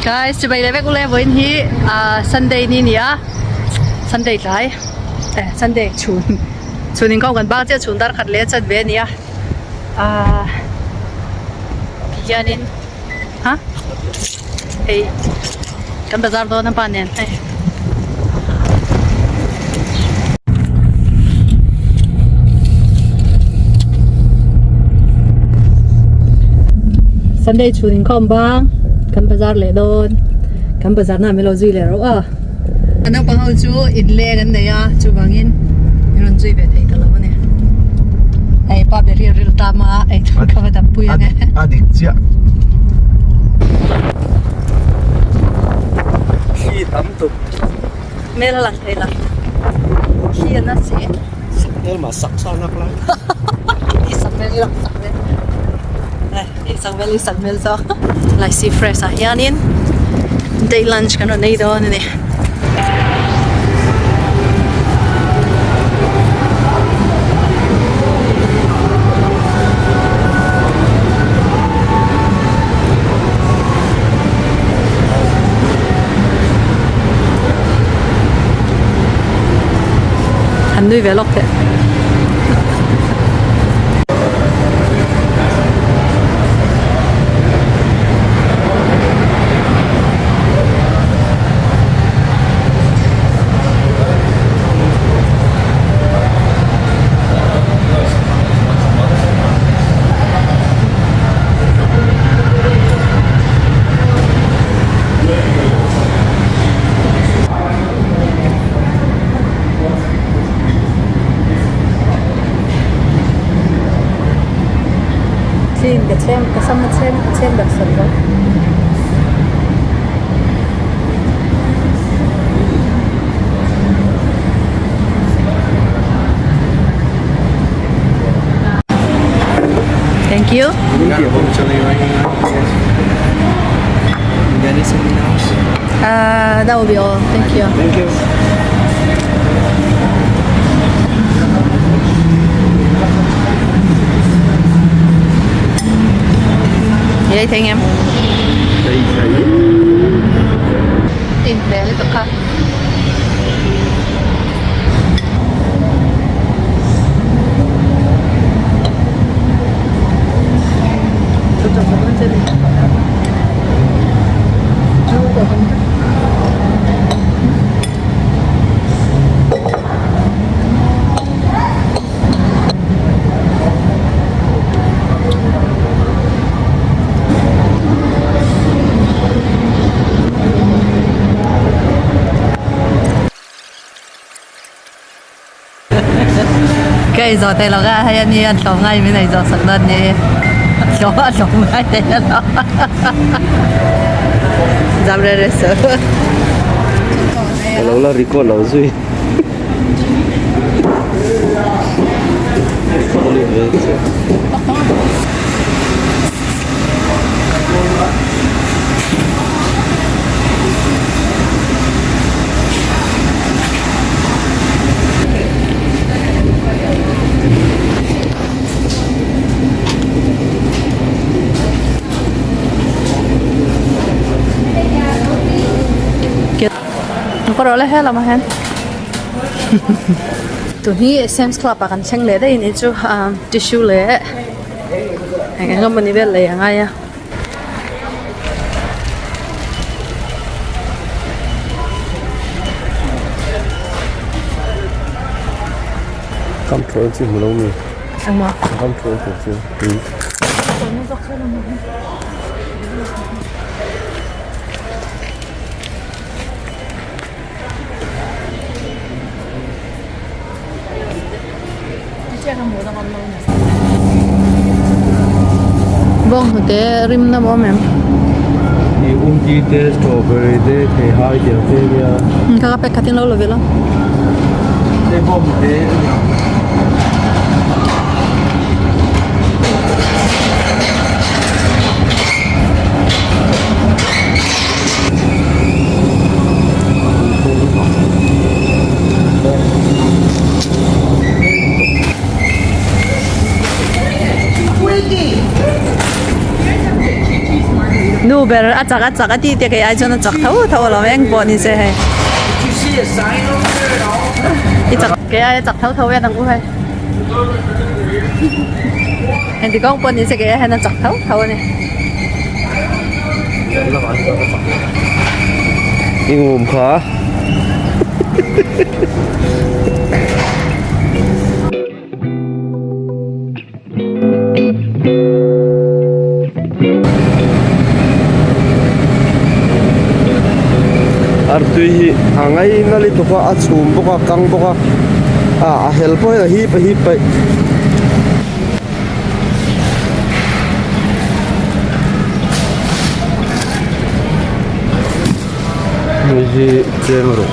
Guys, chibai leh vek ule vawiin hi ah Sunday ni a ni a, Sunday tlai eh Sunday chhun chhun inkhawm kan bang chiah chhun dar khat leh a chan ve a ni a ah tihianin ha hei kan bazar dawn a pa nen hei. Sunday chhun inkhawm bang kan bazar leh dawn kan bazar na min lo zui leh reuh a naupang ho chu inleng an nei a chuvangin min rawn zui ve thei ta lo a ni hei pa ber hi a ril tam a eitur kha va dam pui ang e a dik chiah thli tam tuk hmel a lang thei lo thli a na si hmel mah sak sa nak lai i sak hmel i lang sak hmel i sak hmel i sak hmel zawk laisi fresh ah hianin day lunch kan rawn ei dawn a ni. Han nui ve lawk teh. Chin ka chhem ka sam a chhem a chhem dak sawt lo. Thank you. Uh, that will be all. Thank you. Thank you. Gì đây thầy anh em? Tìm về liên tục ha. Ka ei zawh theih loh kha hei ani an tlawm ngai min ei zawh sak dawn ni tlawm a tlawm ngai thei a lo zam reh reh suh Ka lo la record lo zui Ka rawh le he lamah hian tun hi Sam's Club ah kan thleng leh daih a nih chu ah tissue leh eng eng emawni vel lei a ngai a. Kam thawl chu hmu lo mi. Engmah. Kam thawl tur chu. Bawng hnute rim na maw mem. I umti te strawberry te theihai tiang te nia. Ka ka pek khatin lo lo vela. Te bawng hnute ania. Nu ber a chak a chak a tih te kei ai chuan a chak tho tho alawm eng pawh ni se hei. I chak kei ai a chak tho tho en ang u hei. Engti kawng pawh ni se kei ai hian a chak tho tho a ni. I ngum kha. Artui hi a ngaina lutuk a a chhum bawk a kang bawk a ah a hel pawh hian a hip a hip paih. Hei hi cheng rawh.